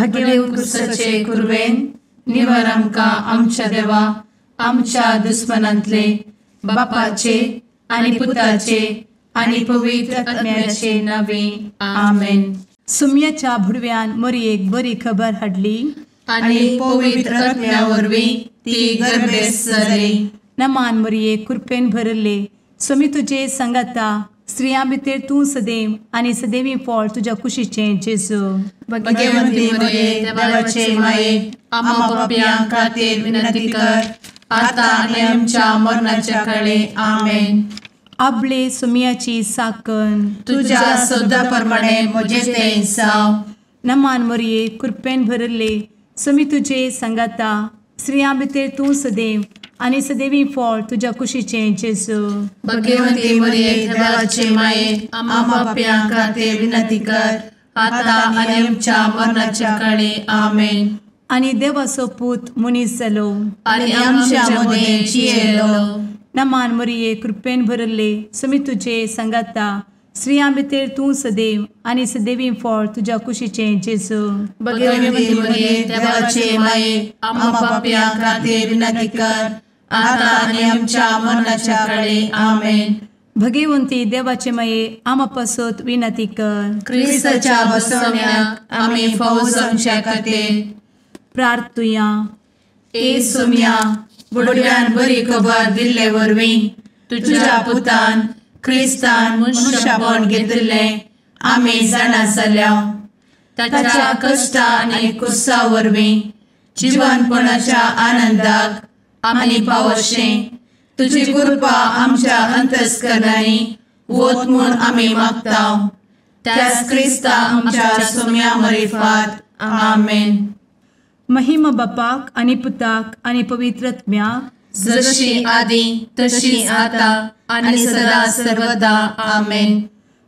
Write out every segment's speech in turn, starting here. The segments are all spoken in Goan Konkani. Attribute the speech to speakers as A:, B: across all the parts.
A: भगेवंत
B: क्रुसाचे कुरवेन निवार आमकां आमच्या देवा आमच्या दुस्मनांतले बापाचे आनी पुताचे आनी पवित्र आत्म्याचे नावे आमेन.
A: सुम्याच्या भुडव्यान मोरयेक बरी खबर हाडली
B: आनी पवित्र आत्म्या वरवीं ती गर्भेस्त जाली.
A: नमान मोरये, कृपेन भरले, स्वामी तुजे संगाता, स्त्रियां भितर तूं सदैव आनी सदैवी फळ तुज्या कुशीचें जेजू.
B: भगवंती मोरये, देवाचे माये, आम्हा पाप्यां खातीर विनंती कर आता आनी आमच्या मरणाच्या काळे आमेन.
A: आपले सुम्याची साकन
B: तुज्या सदा प्रमाणे म्हजें तें जावं.
A: नमान मोरये, कृपेन भरले, स्वामी तुजे संगाता, स्त्रियां भितर तूं सदैव आनी सदैवी फळ तुज्या कुशीचें जेजू.
B: भगवंती मोरये, देवाचे माये, आम्हा पाप्यां खातीर विनंती कर आता आनी आमच्या मरणाच्या काळे आमेन.
A: आनी देवाचो पूत मनीस जालो
B: आनी आमच्या मदें जियेलो.
A: नमान मोरये, कृपेन भरले, स्वामी तुजे संगाता, स्त्रियां भितर तूं सदैव आनी सदैवी फळ तुज्या कुशीचें जेजू.
B: भगवंती मोरये, देवाचे माये, आम्हा पाप्यां खातीर विनंती कर आता आनी आमच्या मरणाच्या काळे आमेन.
A: भगवंती देवाचे माये, आम्हा पासत विनंती कर.
B: क्रिस्ताच्या बसवण्याक आमी फावो जावच्या खातीर
A: प्रार्थुया.
B: ए सोम्या, बुडव्यान बरी खबर दिल्ले वरवीं तुज्या पुतान क्रिस्तान मनुष्यपण घेतिल्लें आमी जाणा जाल्या. ताच्या कश्टा आनी कुर्सा वरवीं जिवनपणाच्या आनंदाक आमी पावशें तुजी कृपा आमच्या अंतस्करणांनी वत म्हूण आमी मागता. त्याच क्रिस्ता आमच्या सोम्या मरिफात आमेन.
A: महिमा बापाक आनी पुताक आनी पवित्र आत्म्याक,
B: जशी आदी तशी आता आनी सदा सर्वदा आमेन.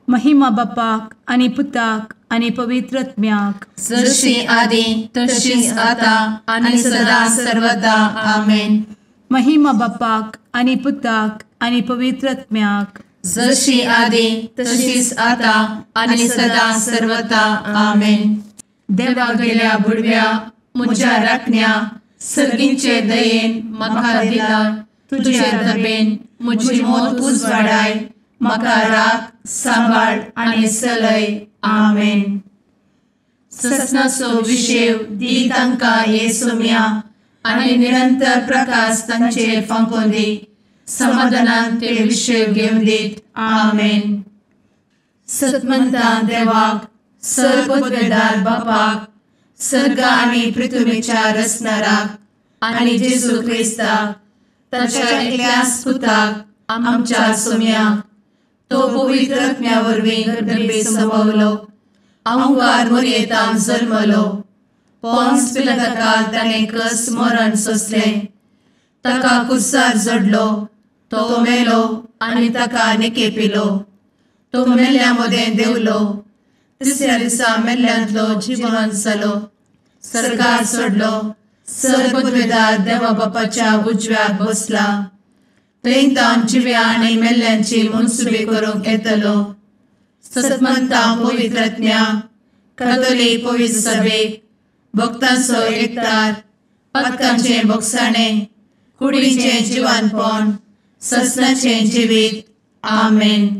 A: महिमा बापाक आनी पुताक आनी पवित्र आत्म्याक,
B: जशी आदी तशी आता आनी सदा सर्वदा आमेन.
A: महिमा बापाक आनी पुताक आनी पवित्र आत्म्याक,
B: जशी आदी तशीच आता आनी सदा सर्वदा आमेन. देवा गेल्या बुडव्या म्हज्या राखण्या सर्गींचे दयेन म्हाका दिला तुजे दबेन म्हजी मोत उजवाडाय म्हाका राख सांबाळ आनी चलय आमेन. ससनाचो विशेव दी तांकां हे सोम्या आनी निरंतर प्रकाश तांचेर फांकोवन दी समाधानान ते विशेव घेवन दीत आमेन. सतमंता देवाक सर्वपदवेदार बापाक सर्ग आनी पृथ्वीच्या रचणाराक आनी जेजू क्रिस्ताक ताच्या एकल्याच पुताक आमच्या सोम्याक तो पवित्र आत्म्या वरवीं गर्भे संभवलो अहंकार मोरयेतान जल्मलो पोन्स पिलाताकाल ताणें कस मरण सोंसलें ताका कुर्सार जडलो तो मेलो आनी ताका निकेपिलो तो मेल्ल्या मदें देंवलो तिसऱ्या दिसा मेल्ल्यांतलो जिवन जालो सर्गार सोडलो सर्वपदवेदार देवा बापाच्या उजव्याक बसला थंय तावन जिव्या आनी मेल्ल्यांची मनसुबी करूंक येतलो. सतमंता पवित्र आत्म्या कातोलीक पवित्र सभेक भक्तांचो एकतार पातकांचें भोगसाणें कुडीचें जिवानपण ससनाचें जिवीत आमेन.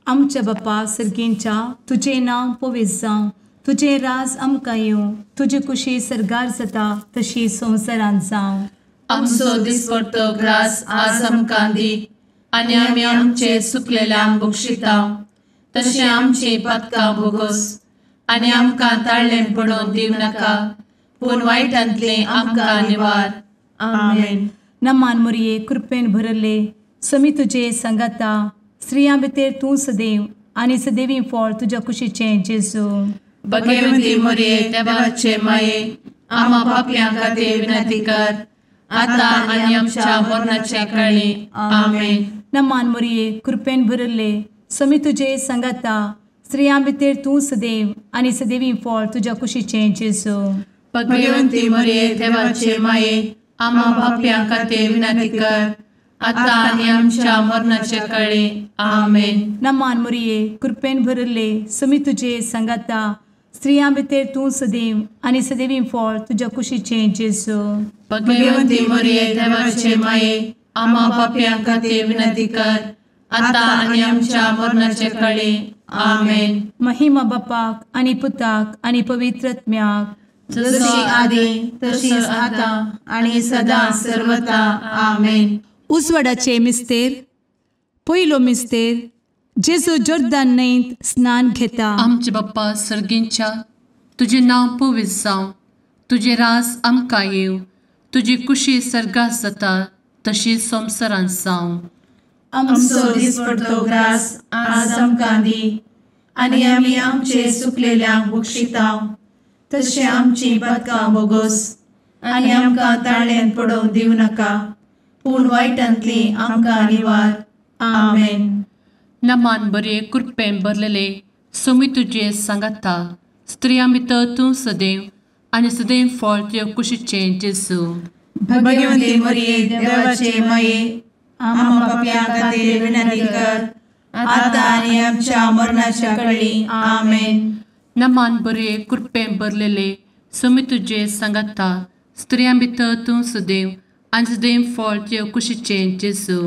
A: आमच्या बापा सर्गींच्या तुजें नांव पवित्र जावं, तुजें राज आमकां येवं, तुजी कुशी सर्गार जाता तशी संवसारांत जावं.
B: आमचो दिसपडतो ग्रास आज आमकां दी आनी आमी आमचे सुकलेल्यांक बक्षिता तशें आमची पातकां भोगोस आनी आमकां ताळ्ळें पडोवन दिवं नाका पूण वायटांतलें आमकां निवार आमेन.
A: नमान मोरये, कृपेन भरले, स्वामी तुजे संगाता, स्त्रियां भितर तूं सदैव आनी सदैवी फळ तुज्या कुशीचें जेजू.
B: भगवंती मोरये, देवाचे माये, आम्हा पापयां खातीर विनंती कर आता आनी आमच्या मरणाच्या काळी आमेन.
A: नमान मोरये, कृपेन भरले, स्वामी तुजे संगाता, स्त्रियां भितर तूं सदैव आनी सदैवी फळ तुज्या कुशीचें जेजू.
B: भगवंती मोरये, देवाचे माये, आम्हा पापयां खातीर विनंती कर आता आनी आमच्या मरणाच्या काळी आमेन.
A: नमान मोरये, कृपेन भरले, स्वामी तुजे संगाता, स्त्रियां भितर तूं सदैव आनी सदैवी फळ तुज्या कुशीचें जेजू।
B: भगवंती मरिये देवाचे माये, आम्हा पाप्यां खातीर विनंती कर, आतां आनी आमच्या मरणाचे कळी। आमेन।
A: महिमा बापाक आनी पुताक आनी पवित्र आत्म्याक,
B: जशी आदी तशीच आतां आनी सदां सर्वता। आमेन।
A: उजवाडाचे मिस्तेर। पयलो मिस्तेर, जेजू जोर्दान न्हंयत स्नान घेता।
B: आमचे बाप्पा सर्गींच्या, तुजें नांव पवित्र जावं, तुजें राज आमकां येवं, तुजी कुशी सर्गात जाता तशी संवसारांत जावं। आमचो दिसपडतो ग्रास आज आमकां दी, आनी आमी आमचे चुकलेल्यांक बक्षिता तशें आमची पातकां बोगोस, आनी आमकां ताळ्यांत पडोवंक दिवं नाका, पूण वायटांतली आमकां निवार। आमेन। नमान बरे कृपेन भरलेले, सोमी तुजे सांगाता, स्त्रियां भितर तूं सदैव आनी सदैव फळ तुज्या कुशीचें जेजू। भगवंती मरिये देवाचे माये, आम्हा पाप्यां खातीर विनंती कर, आतां आनी आमच्या मरणाच्या कळी। आमेन। नमान बरे कृपेन भरलेले, सोमी तुजे सांगाता, स्त्रियां भितर तूं सदैव आनी सदैव फळ तुज्या कुशीचें जेजू।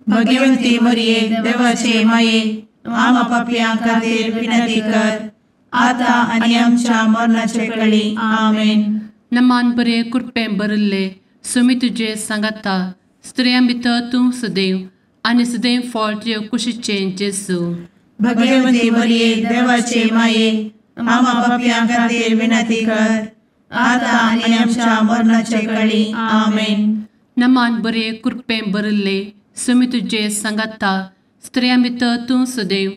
B: भगवंती मरिये देवाचे माये, आम्हा पाप्यां खातीर विनंती कर, आतां आनी आमच्या मरणाचे कळी। आमेन। नमान बरे कृपेन भरिल्ले, सोमी तुजे सांगाता, स्त्रियां भितर तूं सदैव आनी सदैव फळ तुज्या कुशीचें जेजू। भगवंती मरिये देवाचे माये, आम्हा पाप्यां खातीर विनंती कर, आतां आनी आमच्या मरणाचे कळी। आमेन। नमान बरे कृपेन भरिल्ले, सोमी तुजे सांगाता, स्त्रियां भितर तूं सदैव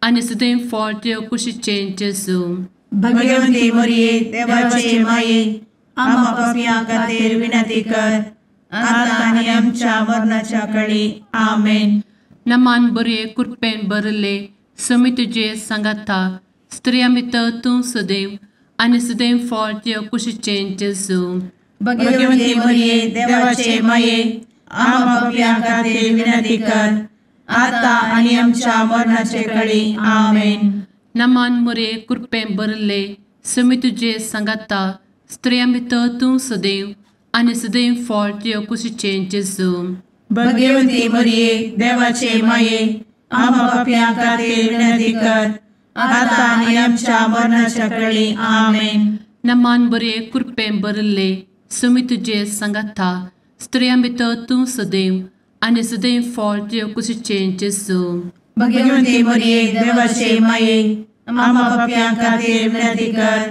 B: आनी सदैव फळ तुज्या कुशीचें जेजू। भगवंती मरिये देवाचे माये, आम्हा पाप्यां खातीर विनंती कर, आतां आनी आमच्या मरणाच्या कळी। आमेन। नमान बरे कृपेन भरिल्ले, सोमी तुजे सांगाता, स्त्रियां भितर तूं सदैव आनी सदैव फळ तुज्या कुशीचें जेजू। भगवंती मरिये देवाचे माये, आम्हा पाप्यां खातीर विनंती कर, आतां आनी आमच्या मरणाचे कळी। आमेन। नमान मरिये कृपेन भरिल्ले, सोमी तुजे सांगाता, स्त्रियां भितर तूं सदैव आनी सदैव फळ तुज्या कुशीचें जेजू। भगवंती मरिये देवाचे माये, आम्हा पाप्यां खातीर विनंती कर, आतां आनी आमच्या मरणाच्या कळी। आमेन। नमान बरे कृपेन भरिल्ले, सोमी तुजे सांगाता, स्त्रियां भितर तूं सदैव आनी सदैव फळ तुज्या कुशीचें जेजू। भगवंती मरिये देवाचे माये, आम्हा पाप्यां खातीर विनंती कर,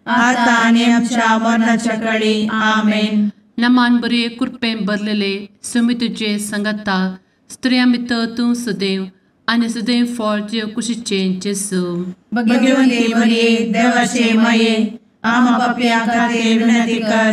B: आतां आनी आमच्या मरणाच्या कळी। आमेन। नमान बरे कृपेन भरलेले, सोमी तुजे सांगाता, स्त्रियां भितर तूं सदैव आनी सदैव फळ तुज्या कुशीचें जेजू। भगवंती मरिये देवाचे माये, आम्हा पाप्यां खातीर विनंती कर,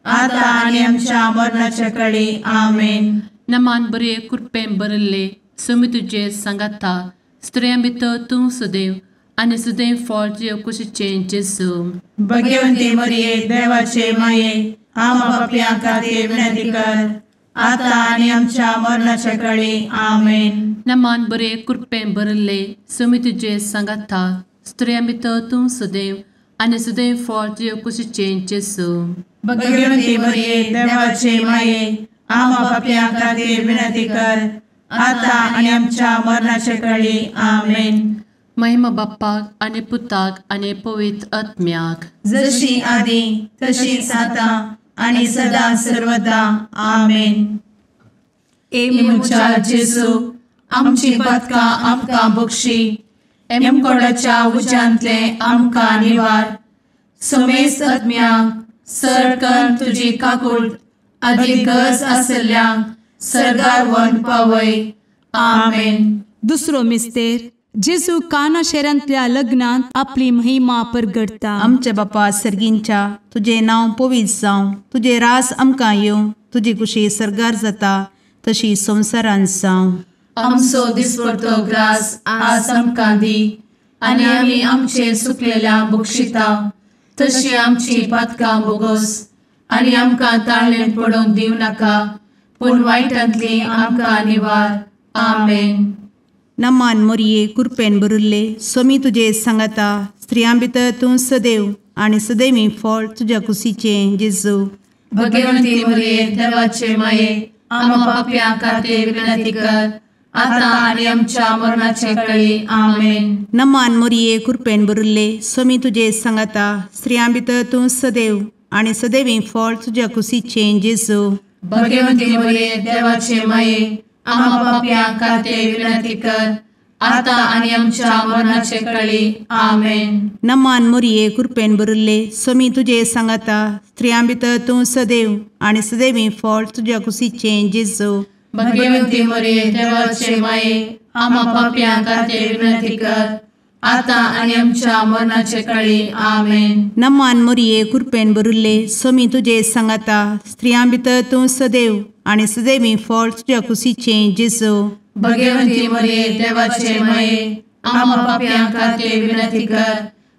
B: आतां आनी आमच्या मरणाच्या कळी। आमेन। नमान बरे कृपेन भरिल्ले, सोमी तुजे सांगाता, स्त्रियां भितर तूं सदैव आनी सदैव फळ तुज्या कुशीचें जेजू। भगवंती मरिये देवाचे माये, आम्हा पाप्यां खातीर विनंती कर, आतां आनी आमच्या मरणाच्या कळी। आमेन। नमान बरे कृपेन भरिल्ले, सोमी तुजे सांगाता, स्त्रियां भितर तूं सदैव आनी सदैव फळ तुज्या कुशीचें जेजू। भगवंती मरिये देवाचे माये, आम्हा पाप्यां खातीर विनंती कर, आतां आनी आमच्या मरणाचे कळी। आमेन। महिमा बाप्पाक आनी पुताक आनी पवित्र आत्म्याक, जशी आदी तशीच आतां आनी सदां सर्वदा। आमेन। ए म्हज्या जेजू, आमची पातकां आमकां बक्षी, एमकोडाच्या उज्यांतले आमकां निवार, समेस्त आत्म्यांक सरकन तुजी काकूट आदी गरज आसल्ल्यांक सर्गार व्हरून पावय। आमेन।
A: दुसरो मिस्तेर, जेजू काना शहरांतल्या लग्नांत आपली महिमा परगडता।
C: आमच्या बापा सर्गींच्या, तुजें नांव पवित्र जावं, तुजें रास आमकां येवं, तुजी कुशी सर्गार जाता तशी संवसारांत जावं।
B: आमचो दिसपडतो ग्रास आज आमकां दी, आनी आमी आमचे चुकलेल्यांक बक्षिता तशी आमची पातकां बोगोस, आनी आमकां ताळ्ळेंत पडोवंक दिवं नाका, पूण वायटांतली आमकां निवार। आमेन।
C: नमान मोरये कुरपेन भरिल्ले सोमी तुजे सांगाता स्त्रियां भितर तूं सदैव आनी सदैवी फळ तुज्या कुशीचें जेजू।
B: भगवंती मोरये देवाचे माये आम्हा पाप्यां खातीर विनंती कर आता आनी आमच्या मरणाचे वेळी। आमेन।
C: नमान मोरये कुरपेन भरिल्ले सोमी तुजे सांगाता स्त्रियां भितर तूं सदैव आनी सदैवी फळ तुज्या कुशीचें जेजू।
B: भगवंती मोरये देवाचे माये आम्हा पाप्यां खातीर विनंती कर आता आनी आमच्या मरणाचे वेळी। आमेन।
C: नमान मोरये कुरपेन भरिल्ले सोमी तुजे सांगाता स्त्रियां भितर तूं सदैव आनी सदैवी फळ तुज्या कुशीचें जेजू।
B: भगवंती मोरये देवाचे माये आम्हा पाप्यां खातीर विनंती कर आता आनी आमच्या मरणाचे वेळी। आमेन।
C: नमान मोरये कुरपेन भरिल्ले सोमी तुजे सांगाता स्त्रियां भितर तूं सदैव आनी सदैवी फळ तुज्या कुशीचें जेजू।
B: भगवंती मोरये देवाचे माये आम्हा पाप्यां खातीर विनंती कर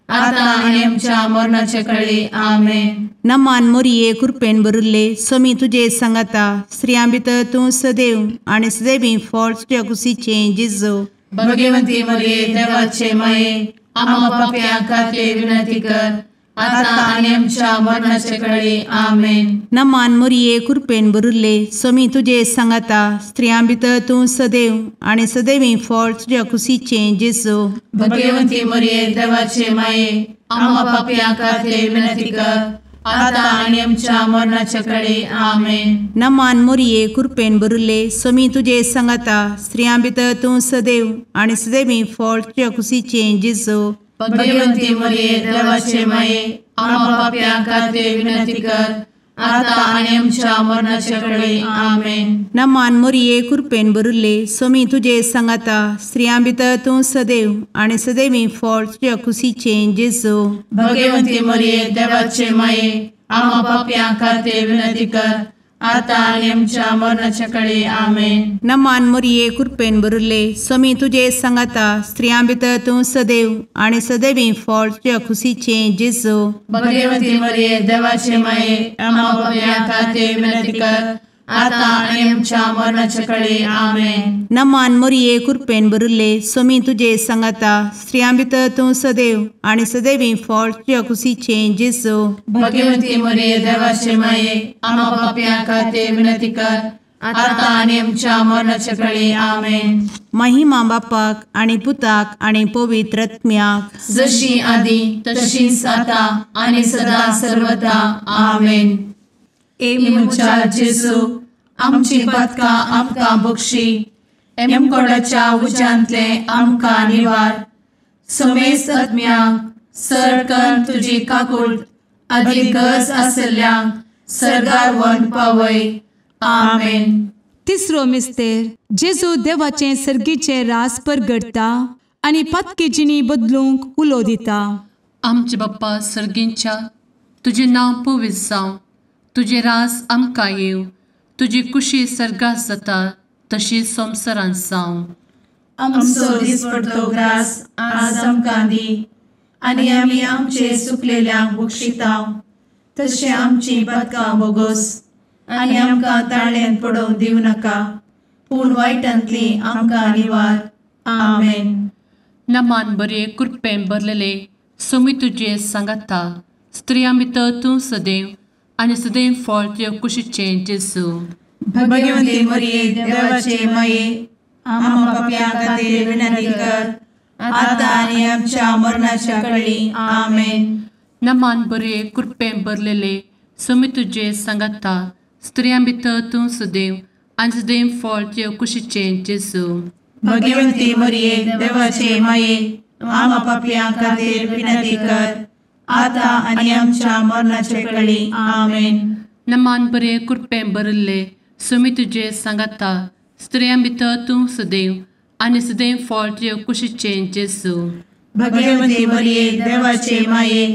B: आता आनी आमच्या मरणाचे वेळी। आमेन।
C: नमान मोरये कुरपेन भरिल्ले सोमी तुजे सांगाता स्त्रियां भितर तूं सदैव आनी सदैवी फळ तुज्या कुशीचें जेजू।
B: भगवंती मोरये देवाचे माये आम्हा पाप्यां खातीर विनंती कर आता आनी आमच्या मरणाचे वेळी। आमेन।
C: नमान मोरये कुरपेन भरिल्ले सोमी तुजे सांगाता स्त्रियां भितर तूं सदैव आनी सदैवी फळ तुज्या कुशीचें जेजू।
B: भगवंती मोरये देवाचे माये आम्हा पाप्यां खातीर विनंती कर आता आनी आमच्या मरणाचे वेळी। आमेन।
C: नमान मोरये कुरपेन भरिल्ले सोमी तुजे सांगाता स्त्रियां भितर तूं सदैव आनी सदैवी फळ तुज्या कुशीचें जेजू।
B: भगवंती मोरये देवाचे माये आम्हा पाप्यां खातीर विनंती कर आता आनी आमच्या मरणाचे वेळी। आमेन।
C: नमान मोरये कुरपेन भरिल्ले सोमी तुजे सांगाता स्त्रियां भितर तूं सदैव आनी सदैवी फळ तुज्या कुशीचें जेजू।
B: भगवंती मोरये देवाचे माये आम्हा पाप्यां खातीर विनंती कर आता आनी आमच्या मरणाचे वेळी। आमेन।
C: नमान मोरये कुरपेन भरिल्ले सोमी तुजे सांगाता स्त्रियां भितर तूं सदैव आनी सदैवी फळ तुज्या कुशीचें जेजू।
B: भगवंती मोरये देवाचे माये आम्हा पाप्यां खातीर विनंती कर आता आनी आमच्या मरणाचे वेळी। आमेन।
C: नमान मोरये कुरपेन भरिल्ले सोमी तुजे सांगाता स्त्रियां भितर तूं सदैव आनी सदैवी फळ तुज्या कुशीचें जेजू।
B: भगवंती मोरये देवाचे माये आम्हा पाप्यां खातीर विनंती कर आता आनी आमच्या मरणाचे वेळी। आमेन।
C: महिमा बापाक आनी पुताक आनी पवित्र आत्म्याक,
B: जशी आदी तशीच आता आनी सदा सर्वदा। आमेन। ए म्हज्या जेजू आमची पातकां आमकां बक्षी, एमकोडाच्या उज्यांतले आमकां निवार, समेस्त आत्म्यांक सरकन तुजी काकूट आदी गरज आशिल्ल्यांक सर्गार व्हरून पावय। आमेन।
A: तिसरो मिस्तेर जेजू देवाचें सर्गीचें रास परगडटा आनी पातकी जिणी बदलूंक उलो दिता।
B: आमचे बाप्पा सर्गींच्या तुजें नांव पवित्र जावं, तुजें रास आमकां येवं, तुजी कुशी सर्गात जाता तशी संवसारांत जावं। आमचो दिसपडतो ग्रास आज आमकां दी आनी आमी आमचे चुकलेल्यांक बक्षिता तशें आमची पातकां बोगोस आनी आमकां ताळ्यांत पडोवंक दिवं नाका, पूण वायटांतली आमकां निवार। आमेन। नमान बरे कृपेन भरलेले सोमी तुजे सांगाता, स्त्रियां भितर तूं सदैव आनी सदैव फळ तुज्या कुशीचें जेजू।
C: भगवंती मोरये देवाचे माये आम्हा पाप्यां खातीर विनंती कर आता आनी आमच्या मरणाच्या वेळी। आमेन।
B: नमान बरे कृपेन भरलेले सोमी तुजे सांगाता, स्त्रियां भितर तूं सदैव आनी सदैव फळ तुज्या कुशीचें जेजू।
C: भगवंती मोरये देवाचे माये आम्हा पाप्यां खातीर विनंती कर आता आनी आमच्या मरणाच्या वेळी। आमेन।
B: नमान बरे कृपेन भरिल्ले सोमी तुजे सांगाता, स्त्रियां भितर तूं सदैव आनी सदैव फळ तुज्या कुशीचें जेजू।
C: भगवंती मोरये देवाचे माये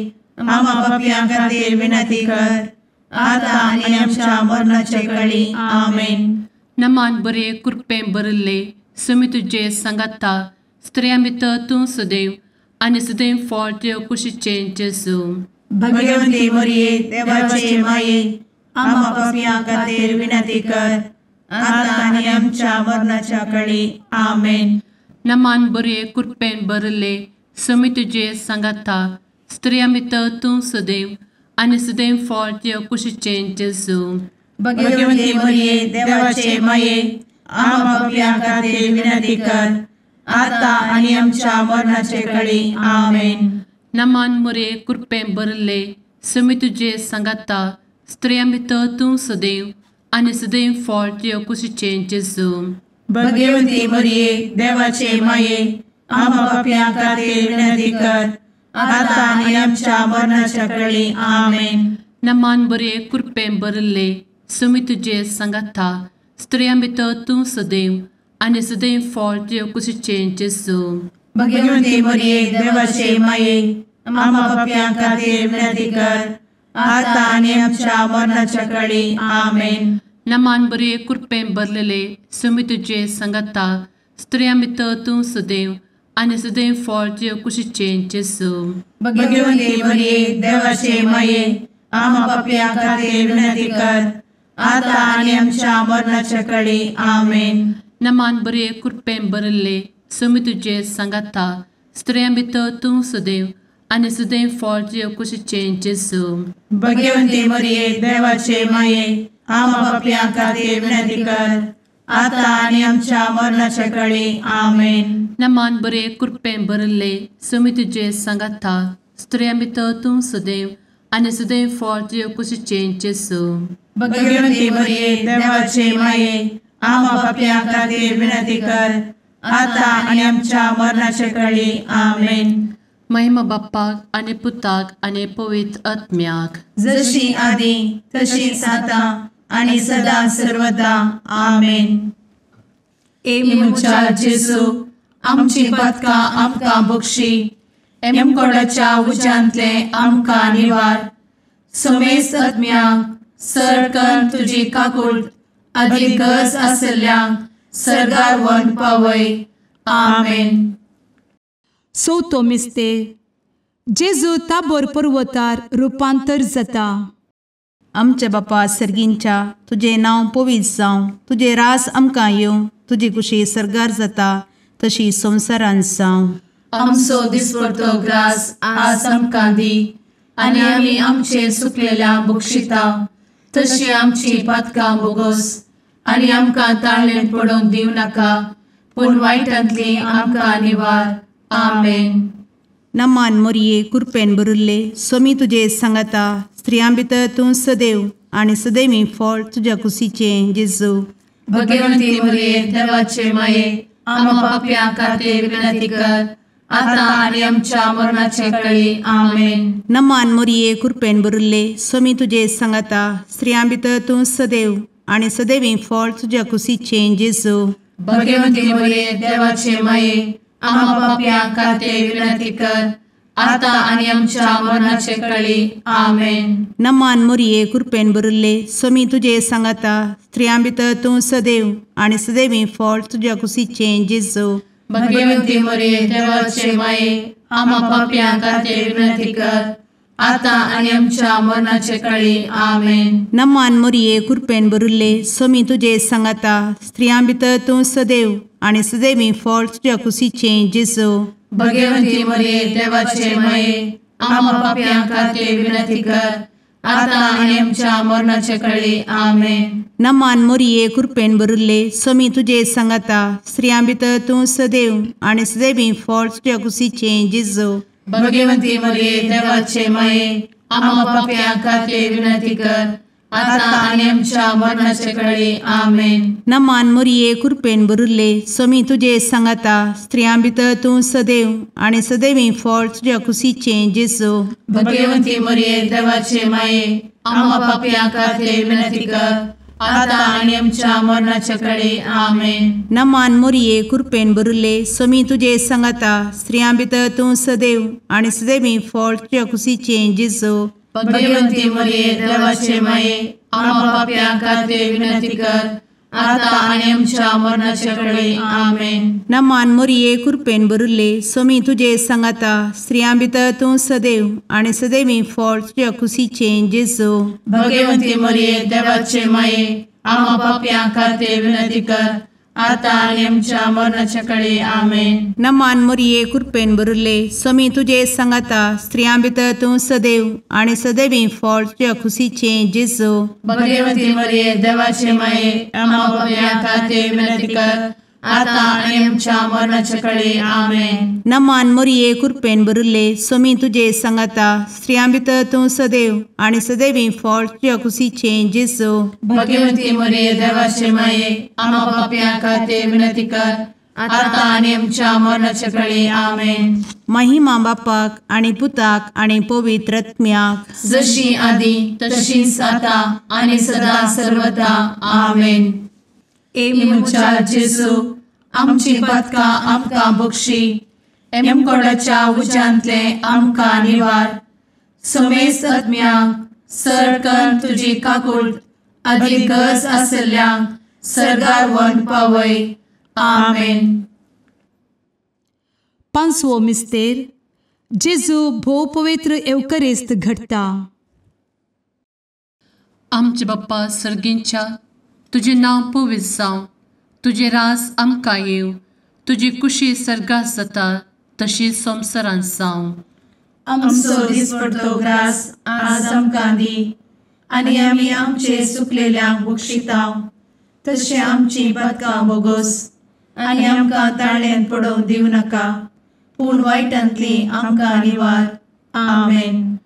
C: आम्हा पाप्यां खातीर विनंती कर आता आनी आमच्या मरणाच्या वेळी। आमेन।
B: नमान बरे कृपेन भरिल्ले सोमी तुजे सांगाता, स्त्रियां भितर तूं सदैव आनी सदैव फळ तुज्या कुशीचें जेजू।
C: भगवंती मोरये देवाचे माये आम्हा पाप्यां खातीर विनंती कर आता आनी आमच्या मरणाच्या वेळी। आमेन।
B: नमान बरे कृपेन भरले स्वामी तुजे सांगाता स्त्रियां भितर तूं सदैव आनी सदैव फळ तुज्या कुशीचें जेजू.
C: भगवती मरिये देवाचे माये आम्हा पाप्यां खातीर विनंती कर आता आनी आमच्या मरणाचे कळी. आमेन.
B: नमान मरिये कृपेन भरले स्वामी तुजे सांगाता स्त्रियां भितर तूं सदैव आनी सदैव फळ तुज्या कुशीचें जेजू.
C: भगवती मरिये देवाचे माये आम्हा पाप्यां खातीर विनंती कर आता आनी आमच्या मरणाच्या कळी. आमेन.
B: नमान बरे कृपेन भरले स्वामी तुजे सांगाता स्त्रियां भितर तूं सदैव आनी सदैव फळ तुज्या कुशीचें जेजू.
C: भगवती मरिये देवाचे माये आम्हा पाप्यां खातीर विनंती कर आता आनी आमच्या मरणाच्या कळी. आमेन.
B: नमान बरे कृपेन भरलेले स्वामी तुजे सांगाता स्त्रियां भितर तूं सदैव आनी सदैव फळ तुज्या कुशीचें जेजू.
C: भगवती मरिये देवाचे माये आम्हा पाप्यां खातीर विनंती कर आता आनी आमच्या मरणाच्या कळी. आमेन.
B: नमान बरे कृपेन भरले स्वामी तुजे सांगाता स्त्रियां भितर तूं सदैव आनी सदैव फळ तुज्या कुशीचें जेजू.
C: भगवती मरिये देवाचे माये आम्हा पाप्यां खातीर विनंती कर आता आनी आमच्या मरणाच्या कळी. आमेन.
B: नमान बरे कृपेन भरले स्वामी तुजे सांगाता स्त्रियां भितर तूं सदैव आनी सदैव फळ तुज्या कुशीचें जेजू.
C: भगवती मरिये देवाचे माये आम्हा पाप्यां खातीर विनंती कर आता आनी आमच्या मरणाच्या कळी. आमेन.
B: महिमा बाप्पाक आनी पुताक आनी पवित्र आत्म्याक,
C: जशी आदी तशीच आता आनी सदा सर्वदा. आमेन.
A: ए
B: म्हज्या जेजू आमची पातकां आमकां बक्षी, एमकोडाच्या उज्यांतले आमकां निवार, समेस्त आत्म्यांक सरकन तुजी काकूट आदी गरज आशिल्ल्यांक सर्गार व्हरून पावय. आमेन.
A: चवथो मिस्तेर जेजू ताबोर पर्वतार रुपांतर जाता.
C: आमच्या बापा सर्गींच्या तुजें नांव पवित्र जावं, तुजें रास आमकां येवं, तुजी कुशी सर्गार जाता तशी संवसारांत जावं.
B: आमचो दिसपडतो ग्रास आज आमकां दी आनी आमी आमचे सुकलेल्या बक्षिता तशी आमची पातकां बोगोस आनी आमकां ताळणेंत पडोवंक दिवं नाका, पूण वायटांतली आमकां निवार. आमेन.
C: नमान मोरये कृपेन भरिल्ले स्वामी तुजे सांगाता, स्त्रियां भितर तूं सदैव आनी सदैवी फळ तुज्या कुशीचें जेजू.
B: भगवंती मोरये देवाचे माये आम्हा पाप्यां खातीर विनंती कर आता आनी आमच्या मरणाचे कळी. आमेन.
C: नमान मोरये कृपेन भरिल्ले स्वामी तुजे सांगाता, स्त्रियां भितर तूं सदैव आनी सदैवी फळ तुज्या कुशीचें जेजू.
B: भगवंती मोरये देवाचे माये आम्हा पाप्यां खातीर विनंती कर आता आनी आमच्या मरणाचे कळी. आमेन.
C: नमान मोरये कृपेन भरिल्ले स्वामी तुजे सांगाता, स्त्रियां भितर तूं सदैव आनी सदैवी फळ तुज्या कुशीचें जेजू.
B: भगवंती मोरये देवाचे माये आम्हा पाप्यां खातीर विनंती कर आता आनी आमच्या मरणाचे कळी. आमेन.
C: नमान मोरये कृपेन भरिल्ले स्वामी तुजे सांगाता, स्त्रियां भितर तूं सदैव आनी सदैवी फळ तुज्या कुशीचें जेजू.
B: भगवंती मोरये देवाचे माये आम्हा पाप्यां खातीर विनंती कर आता आनी आमच्या मरणाचे कळी. आमेन.
C: नमान मोरये कृपेन भरिल्ले स्वामी तुजे सांगाता, स्त्रियां भितर तूं सदैव आनी सदैवी फळ तुज्या कुशीचें जेजू.
B: भगवंती मोरये देवाचे माये आम्हा पाप्यां खातीर विनंती कर आता आनी आमच्या मरणाचे कळी. आमेन.
C: नमान मोरये कृपेन भरिल्ले स्वामी तुजे सांगाता, स्त्रियां भितर तूं सदैव आनी सदैवी फळ तुज्या कुशीचें जेजू.
B: भगवंती मोरये देवाचे माये आम्हा पाप्यां खातीर विनंती कर आता आनी आमच्या मरणाचे कळी. आमेन.
C: नमान मोरये कृपेन भरिल्ले स्वामी तुजे सांगाता, स्त्रियां भितर तूं सदैव आनी सदैवी फळ तुज्या कुशीचें जेजू.
B: भगवंती मोरये देवाचे माये आम्हा पाप्यां खातीर विनंती कर आता आनी आमच्या मरणाचे कळी. आमेन.
C: नमान मोरये कृपेन भरिल्ले स्वामी तुजे सांगाता, स्त्रियां भितर तूं सदैव आनी सदैवी फळ तुज्या कुशीचें जेजू.
B: भगवंती मोरये देवाचे माये आम्हा पाप्यां खातीर विनंती कर आतां आनी आमच्या मरणाच्या कळे. आमेन.
C: नमान मोरये कृपेन भरिल्ले, स्वामी तुजे सांगाता, स्त्रियां भितर तूं सदैव आनी सदैवी फळ तुज्या खुशीचें जेजू.
B: भगवती मरिये देवाचे माये, आम्हा पाप्यां खातीर विनंती कर, आतां आनी आमच्या मरणाच्या कळे. आमेन.
C: नमान मोरये कृपेन भरिल्ले, स्वामी तुजे सांगाता, स्त्रियां भितर तूं सदैव आनी सदैवी फळ तुज्या खुशीचें जेजू.
B: भगवती मरिये देवाचे माये, आम्हा पाप्यां खातीर विनंती कर, आतां आनी आमच्या मरणाच्या कळे. आमेन.
C: महिमा बापाक आनी पुताक आनी पवित्र आत्म्याक,
B: जशी आदी तशीच आतां आनी सदा सर्वदा. आमेन. ए म्हज्या जेजू, आमची पातकां आमकां बक्षी, एमकोडाच्या उज्यांतले आमकां निवार, समेस्त आत्म्यांक सर तुजी काकूट आदी गरज आशिल्ल्यांक सर्गार व्हरून पावय. आमेन.
A: पांचवो मिस्तेर, जेजू भोव पवित्र एवकरिस्त घडटा.
B: आमचे बाप्पा सर्गींच्या, तुजें नांव पवित्र जावं, तुजें राज आमकां येवं, तुजी कुशी सर्गात जाता तशी संवसारांत जावं.
C: आमचो दिसपडतो ग्रास आज आमकां दी, आनी आमी आमचे चुकलेल्यांक बक्षितांव, तशें आमची पातकां बोगोस, आनी आमकां ताळ्यांत पडोवंक दिवं नाका, पूण वायटांतली आमकां निवार. आमेन.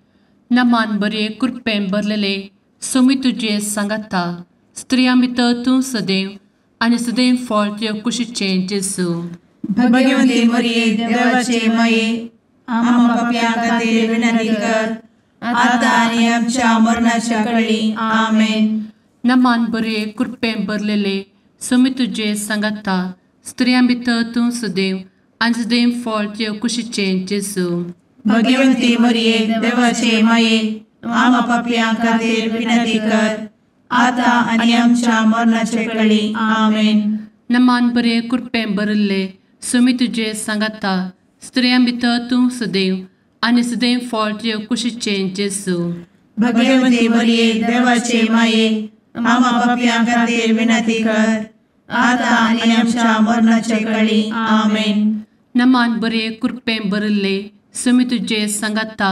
B: नमान बरे कृपेन भरलेले, स्वामी तुजे सांगाता, स्त्रियां भितर तूं सदैव आनी सदैव फळ तुज्या कुशीचें जेजू.
C: भगवती मरिये देवाचे माये, आम्हा पाप्यां खातीर विनंती कर, आतां आनी आमच्या मरणाच्या कळी. आमेन.
B: नमान बरे कृपेन भरलेले, स्वामी तुजे सांगाता, स्त्रियां भितर तूं सदैव आनी सदैव फळ तुज्या कुशीचें जेजू.
C: भगवती मरिये देवाचे माये, आम्हा पाप्यां खातीर विनंती कर, आतां आनी आमच्या मरणाच्या कळी. आमेन.
B: नमान बरे कृपेन भरिल्ले, स्वामी तुजे सांगाता, स्त्रियां भितर तूं सदैव आनी सदैव फळ तुज्या कुशीचें जेजू.
C: भगवती मरिये देवाचे माये, आम्हा पाप्यां खातीर विनंती कर, आतां आनी आमच्या मरणाच्या कळी. आमेन.
B: नमान बरे कृपेन भरिल्ले, स्वामी तुजे सांगाता,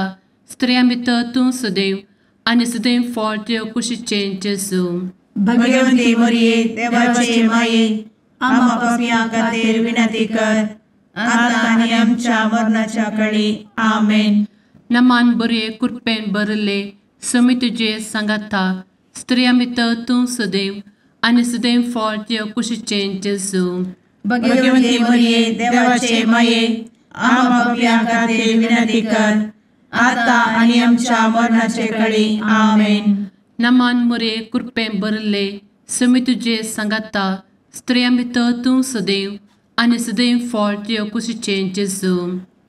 B: स्त्रियां भितर तूं सदैव आनी सदैव फळ तुज्या कुशीचें जेजू.
C: भगवती मरिये देवाचे माये, आम्हा पाप्यां खातीर विनंती कर, आतां आनी आमच्या मरणाच्या कळी. आमेन.
B: नमान बरे कृपेन भरिल्ले, स्वामी तुजे सांगाता, स्त्रियां भितर तूं सदैव आनी सदैव फळ तुज्या कुशीचें जेजू.
C: भगवती मरिये देवाचे माये, आम्हा पाप्यां खातीर विनंती कर, आतां आनी आमच्या मरणाचे कळी. आमेन.
B: नमान मरिये कृपेन भरिल्ले, स्वामी तुजे सांगाता, स्त्रियां भितर तूं सदैव आनी सदैव फळ तुज्या कुशीचें जेजू.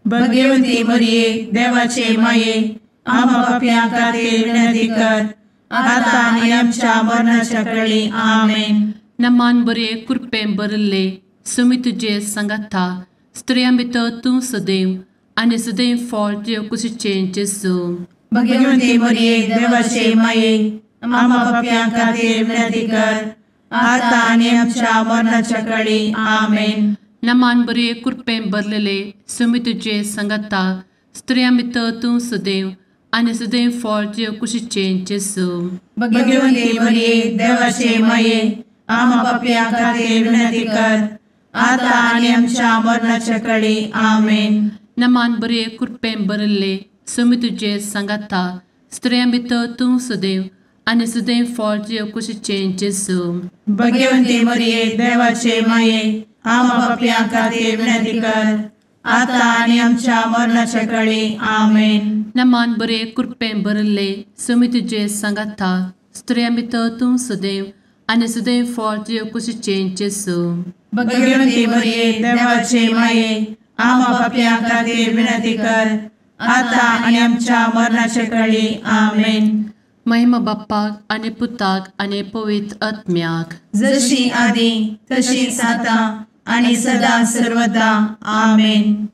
C: भगवती मरिये देवाचे माये, आम्हा पाप्यां खातीर विनंती कर, आतां आनी आमच्या मरणाच्या कळी. आमेन.
B: नमान बरे कृपेन भरिल्ले, स्वामी तुजे सांगाता, स्त्रियां भितर तूं सदैव आनी सदैव फळ तुज्या कुशीचें जेजू.
C: भगवती मरिये देवाचे माये, आम्हा पाप्यां खातीर विनंती कर, आतां आनी आमच्या मरणाच्या कळी. आमेन.
B: नमान बरे कृपेन भरलेले, स्वामी तुजे सांगाता, स्त्रियां भितर तूं सदैव आनी सदैव फळ तुज्या कुशीचें जेजू.
C: भगवती मरिये देवाचे माये, आम्हा पाप्यां खातीर विनंती कर, आतां आनी आमच्या मरणाच्या कळी. आमेन.
B: नमान बरे कृपेन भरिल्ले, स्वामी तुजे सांगाता, स्त्रियां भितर तूं सदैव आनी सदैव फळ तुज्या कुशीचें जेजू.
C: भगवती मरिये देवाचे माये, आम्हा पाप्यां खातीर विनंती कर, आतां आनी आमच्या मरणाच्या कळी. आमेन.
B: नमान बरे कृपेन भरिल्ले, स्वामी तुजे सांगाता, स्त्रियां भितर तूं सदैव आनी सदैव फळ तुज्या कुशीचें जेजू.
C: भगवती मरिये देवाचे माये, आम्हा पाप्यां खातीर विनंती कर, आतां आनी आमच्या मरणाच्या कळी. आमेन.
B: महिमा बाप्पाक आनी पुताक आनी पवित्र आत्म्याक,
C: जशी आदी तशीच आतां आनी सदा सर्वदा. आमेन.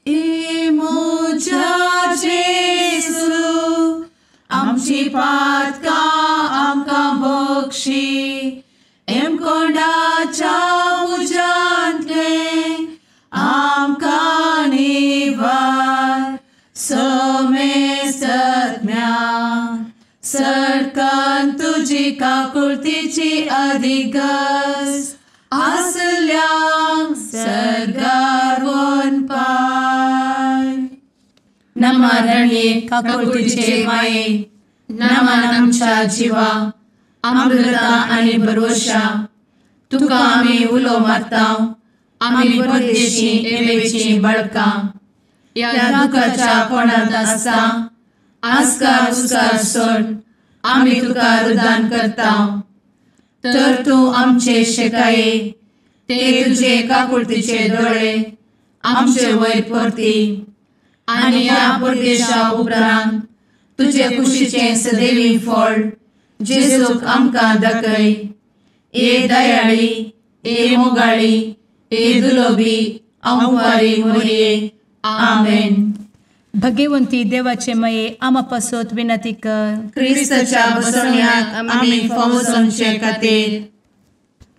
B: ए म्हज्या जेजू, आमची पातकां आमकां बक्षी, एमकोंडाच्या तुजी काकुळतीची अधिगस आसल्यांक सर्गार वन पाय.
C: नमा रणये काकुळतीचे माये, नमन आमच्या जिवा, अमृता आनी भरवशा, तुका आमी उलो मारता, आमी परदेशी एवेची बळकां, ह्या दुखाच्या कोणांत आसता आस्कार उस्कार सोड आमी तुका रुदान करता. तर तूं आमचे शेकाये, ते तुजे काकुळतीचे दोळे आमचे वयर परती आनी ह्या परदेशा उपरांत तुजे कुशीचें सदैवी फळ जेजूक आमकां दाखय. ए दयाळी, ए मोगाळी, ए दुलोबी अंवारी मोरये. आमेन.
A: भगवंती देवाचे मये आमा पासत विनंती कर.
C: क्रिस्ताच्या बसवण्याक आमी फावो जावचे खातीर.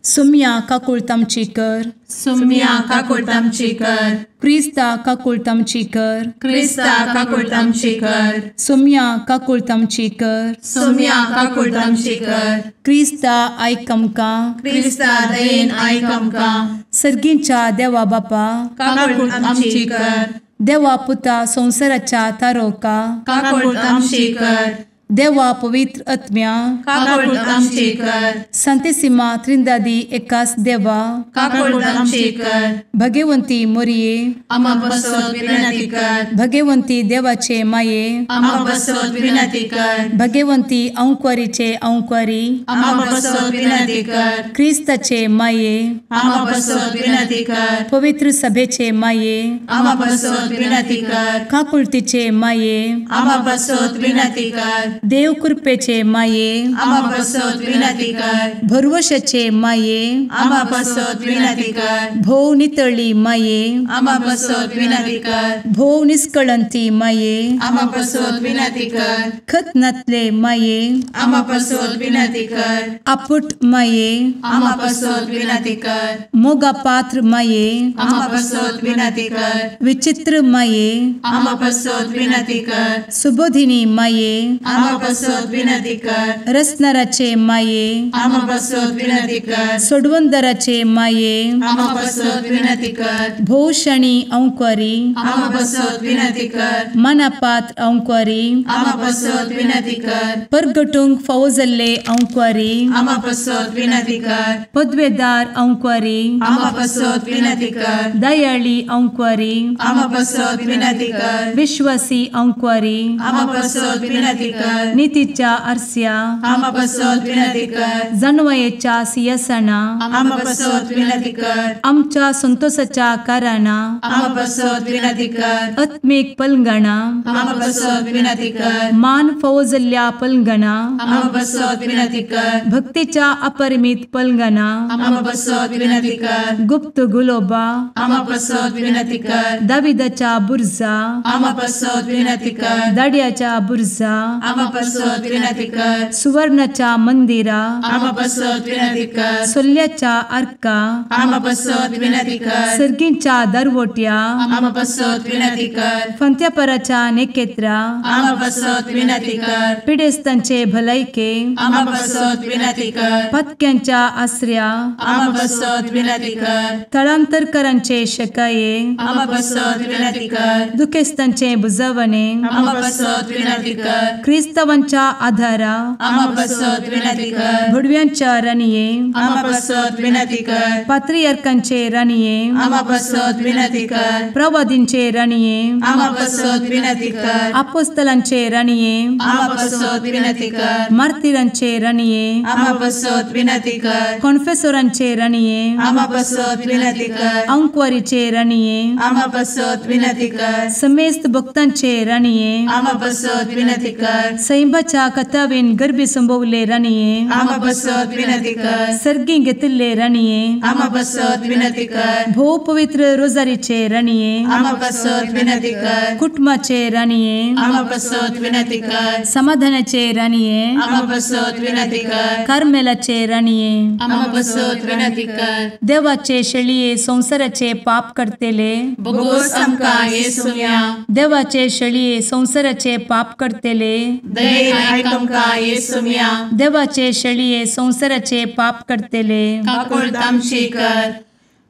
A: सुम्या काकुळतामची कर.
C: सुम्या काकुळतामची कर.
A: क्रिस्ता काकुळतामची कर.
C: क्रिस्ता काकुळतामची कर.
A: सुम्या काकुळतामची कर.
C: सुम्या काकुळतामची कर.
A: क्रिस्ता आयक आमकां.
C: क्रिस्ता दयेन आयक आमकां.
A: सर्गींच्या देवा बापा
C: काकुळतामची कर.
A: देवा पुता संवसाराच्या तारोका
C: काकुळतामची कर.
A: देवा पवित्र आत्म्या
C: काकुळतामची कर.
A: संतेसिमा त्रिंदादी एकास देवा
C: काकुळतामची कर.
A: भगवंती मोरये
C: आमा पासत विनंती कर.
A: भगवंती देवाचे माये
C: आमा पासत विनंती कर.
A: भगवंती अंकुरीचे अंकुरी
C: आमा पासत विनंती कर.
A: क्रिस्ताचे माये
C: आमा पासत विनंती कर.
A: पवित्र सभेचे माये
C: आमा पासत विनंती कर.
A: काकुळतीचे माये
C: आमा पासत विनंती कर.
A: देव कृपेचे माये
C: आमा पासत विनंती कर.
A: भरवशाचे माये
C: आमा पासत विनंती कर.
A: भोव नितळी माये
C: आमा पासत विनंती कर.
A: भोव निष्कळंती माये
C: आमा पासत विनंती कर.
A: खत नातले माये
C: आमा पासत विनंती कर.
A: आपुट माये
C: आमा पासत विनंती कर.
A: मोगा पात्र माये
C: आमा पासत विनंती कर.
A: विचित्र माये
C: आमा पासत विनंती कर.
A: सुबोधिनी माये
C: आमा पासत विनंती कर.
A: रसनाराचे माये
C: आमा पासत विनंती कर.
A: सोडवंदराचे माये
C: आमा पासत विनंती कर.
A: भोवशणी अंकुरी
C: आमा पासत विनंती कर.
A: मनापात्र अंकुरी
C: आमा पासत विनंती कर.
A: परगटूंक फावो जाल्ले अंकुरी
C: आमा पासत विनंती कर.
A: पदवेदार अंकुरी
C: आमा पासत विनंती कर.
A: दयाळी अंकुरी
C: आमा पासत विनंती कर.
A: विश्वासी अंकुरी
C: आमा पासत विनंती कर.
A: नितीच्या आरस्या
C: आमा पासत विनंती कर.
A: जानवयेच्या सिंहासना
C: आमा पासत विनंती कर.
A: आमच्या संतोषाच्या कारणा
C: आमा पासत विनंती कर.
A: आत्मीक पलंगणा
C: आमा पासत विनंती कर.
A: मान फावो जाल्ल्या पलंगणा
C: आमा पासत विनंती कर.
A: भक्तीच्या अपरिमित पलंगणा
C: आमा पासत विनंती कर.
A: गुप्त गुलोबा
C: आमा पासत विनंती कर.
A: दाविदाच्या बुर्जा
C: आमा पासत विनंती कर.
A: दाड्याच्या बुर्जा
C: आमा पासत विनंती कर.
A: सुवर्णाच्या मंदिरा
C: आमा पासत विनंती कर.
A: सोल्याच्या आर्का
C: आमा पासत विनंती कर.
A: सर्गींच्या दरवट्या
C: आमा पासत विनंती कर.
A: फंत्यापराच्या नेकेत्रा
C: आमा पासत विनंती कर.
A: पिडेस्तांचे भलायके
C: आमा पासत विनंती कर.
A: पत्क्यांच्या आसऱ्या
C: आमा पासत विनंती कर.
A: थळांतरकरांचे शकाये
C: आमा पासत विनंती कर.
A: दुखेस्तांचे बुजवणे
C: आमा पासत विनंती कर.
A: क्रिस्तावांच्या आधारा
C: आमा पासत विनंती कर.
A: भुडव्यांच्या राणये
C: आमा पासत विनंती कर.
A: पात्रियार्कांचे राणये
C: आमा पासत विनंती कर.
A: प्रवादींचे राणये
C: आमा पासत विनंती कर.
A: अपोस्तलांचे राणये
C: आमा पासत विनंती कर.
A: मार्तिरांचे राणये
C: आमा पासत विनंती कर.
A: कॉन्फेसोरांचे राणये
C: आमा पासत विनंती कर.
A: अंकुरीचे राणये
C: आमा पासत विनंती कर.
A: समेस्त भक्तांचे राणये
C: आमा पासत विनंती कर.
A: सैंबाच्या कथावेन गर्भी संभवले राणये
C: आमा पासत विनंती कर.
A: सर्गी घेतिल्ले राणये
C: आमा पासत विनंती कर.
A: भोव पवित्र रोजारीचे राणये
C: आमा पासत विनंती कर.
A: कुटुंबाचे राणये
C: आमा पासत विनंती कर.
A: समाधानाचे राणये
C: आमा पासत विनंती कर.
A: कार्मेलाचे राणये
B: आमा पासत विनंती कर.
A: देवाचे शेळये संवसाराचे पाप करतेले
B: बोगोस आमकां येसुया.
A: देवाचे शेळये संवसाराचे पाप करतेले
B: दयेन आयक आमकां येसुम्या।
A: देवाचे शेळये संवसाराचे पाप करतले
B: काकुळट आमची कर।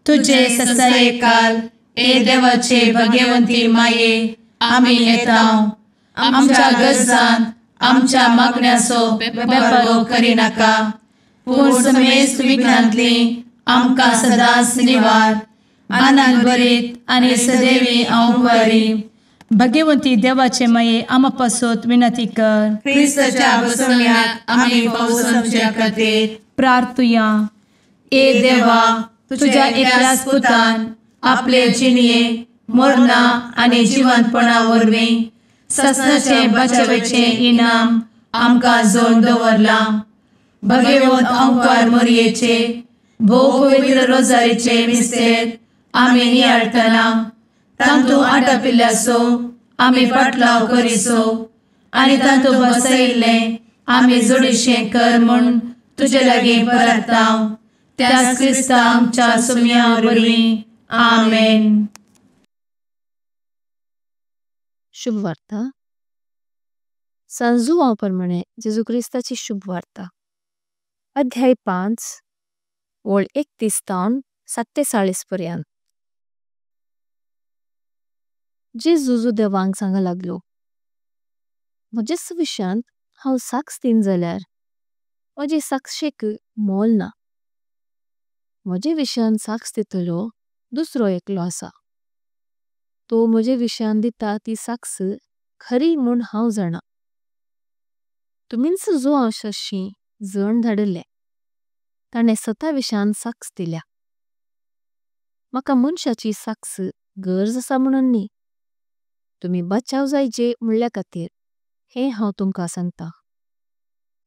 A: तुजे
B: ससायेकाल ए देवाचे भगवंती माये आमी येता आमच्या गरजांत आमच्या मागण्याचो बेपर्वो करिनाका पूण समेस्त विघ्नांतली आमकां सदांच निवार।
A: आनंद भरीत आनी सदैवी हांव भगवंती देवाचे माये आमा पासत विनंती कर।
B: क्रिस्ताच्या बसवण्याक आमी फावो समजच्या खातीर
A: प्रार्थुया। ए देवा तुझ्या एकल्याच पुतान आपले जिणये मरणा आनी जिवंतपणा वरवीं ससनाचे बचावेचे इनाम आमकां जोडून दवरलां। भगवंत ओंकार मोरयेचे भोव पवित्र रोजारीचे मिस्तेर आमी नियाळटना तांतू आटापिल्ल्याचो आमी फाटलाव करिसो आनी तांतू बसयिल्लें आमी जोडीशें कर म्हूण तुजे लागीं परता त्याच क्रिस्ता आमच्या सुम्या वरवीं आमेन।
D: शुभवार्ता। सान जुआंव परमाने जेजू क्रिस्ताची शुभवार्ता। अध्याय 5 वळ 31 ताऊन 47 पर्यंत। जेजू जुदेवांक सांगा लागलो, म्हजे सुविशांत हांव साक्ष दिन जाल्यार म्हजे साक्षेक मोल ना। म्हजे विषयान साक्ष दितलो दुसरो एकलो असा, तो म्हजे विषयान दिता ती साक्ष खरी म्होन हांव जाणा। तुमीच जुआंव शशी जाण धडले, ताणे सता विषयान साक्ष दिल्या। मका मुनशाची साक्ष गरज असा म्होनों न्ही, तुमी बचाव जायजे म्हुणल्या खातीर हे हांव तुमका सांगता।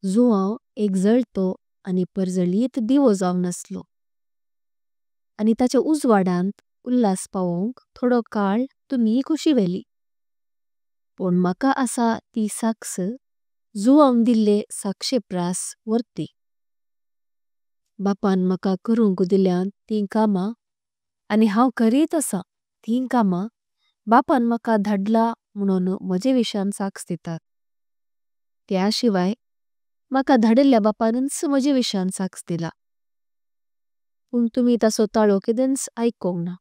D: जुआंव एक जळतो आनी परजळीत दिवो जाऊं नसलो। आनी ताचे उज्वाडांत उल्लास पावोंक तोडो काल तुमी खुशी वेली। पण मका असा ती साक्ष जुआंव दिल्ले साक्षे प्रास वर्ती। बापान मका करुंक दिल्यां तीं कामा आनी हांव करीत असा तीं कामा बापान मका धडला म्होनों म्हजे विषयान साक्ष दितात। त्यां शिवाय मका धडल्या बापानंच म्हजे विषयान साक्ष दिला। पण तुमी तासो तालो केदेंच आइकोंक ना,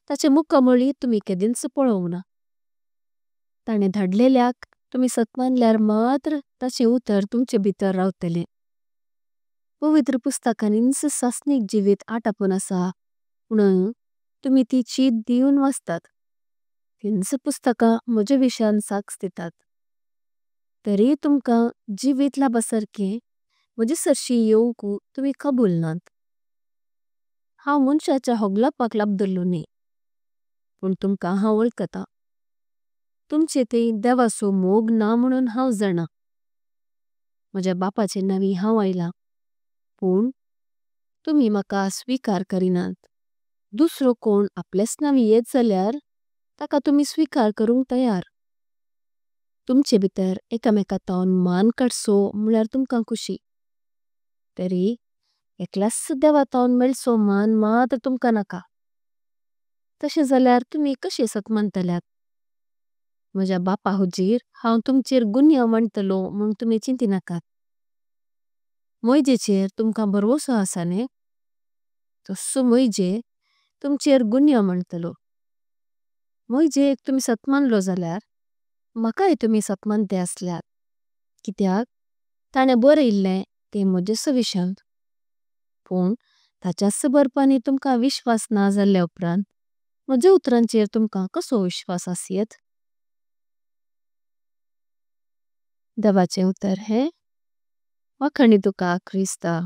D: ताचे मुक्कमोळी तुमी केदेंच पोलोंक ना। ताणे धडलेल्याक तुमी सत्मानल्यार मात्र ताचे उतर तुमचे भितर रावतले। पवित्र पुस्तकानिंच सासनिक जीवित आटापून असा म्होनों तुमी ती चीत दीवन वसतात। तिंच पुस्तका म्हजे विषयान साक्ष दितात। तरी तुमका जीवित लाबसरके म्हजे सरशी योंकु तुमी कबूल नांत। हांव मुनशाच्या होगलापाक लाबदरलो न्ही, पण तुमका हांव वोल्कता। तुमचे थैं देवासो मोग ना म्होनों हांव जाणा। म्हज्या बापाचे नांवी हांव आयला, पण तुमी मका स्वीकार करिनांत। दुसरो कोण आपलेच नांवी येत जाल्यार तका तुमी स्वीकार करुंक तयार। तुमचे भितर एकामेका ताऊन मान कडसो म्होळ्यार तुमका खुशी। तरी एकलास देवा ताऊन मेळसो मान मात्र तुमका नका। तशे जाल्यार तुमी कशे सत्मंतल्यात। म्हज्या बापा हुजीर हांव तुमचेर गुण्य म्हणतलो म्होन तुमी चिंतिनाकात। मोइजेचेर तुमका बरवसो असा ने तोसो मोइजे तुमचेर गुण्य म्हणतलो। मोइजेक तुमी सत्मनलो जाल्यार मकाई तुमी सत्मन्ते असल्यात कित्याक ताणे बोरें इल्लें ते मोजे सविशांत। पण ताच्यास बरपाणी तुमका विश्वास ना जाल्या उपरांत मोजे उत्रांचेर तुमका कसो विश्वास असियेत। देवाचे उतर हे वाखाणी तुका क्रिस्ता।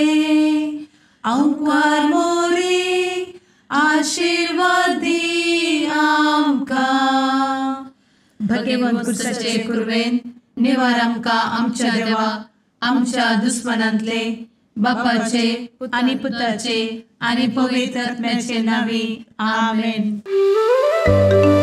B: तुजे आंकवार मोरी आशीर्वाद दी आमकां। भगवंत कुर्साचे कुरवेन निवार आमकां आमच्या देवा आमच्या दुस्मनांतले बापाचे आनी पुताचे आनी पवित्र आत्म्याचे नांवी आमेन।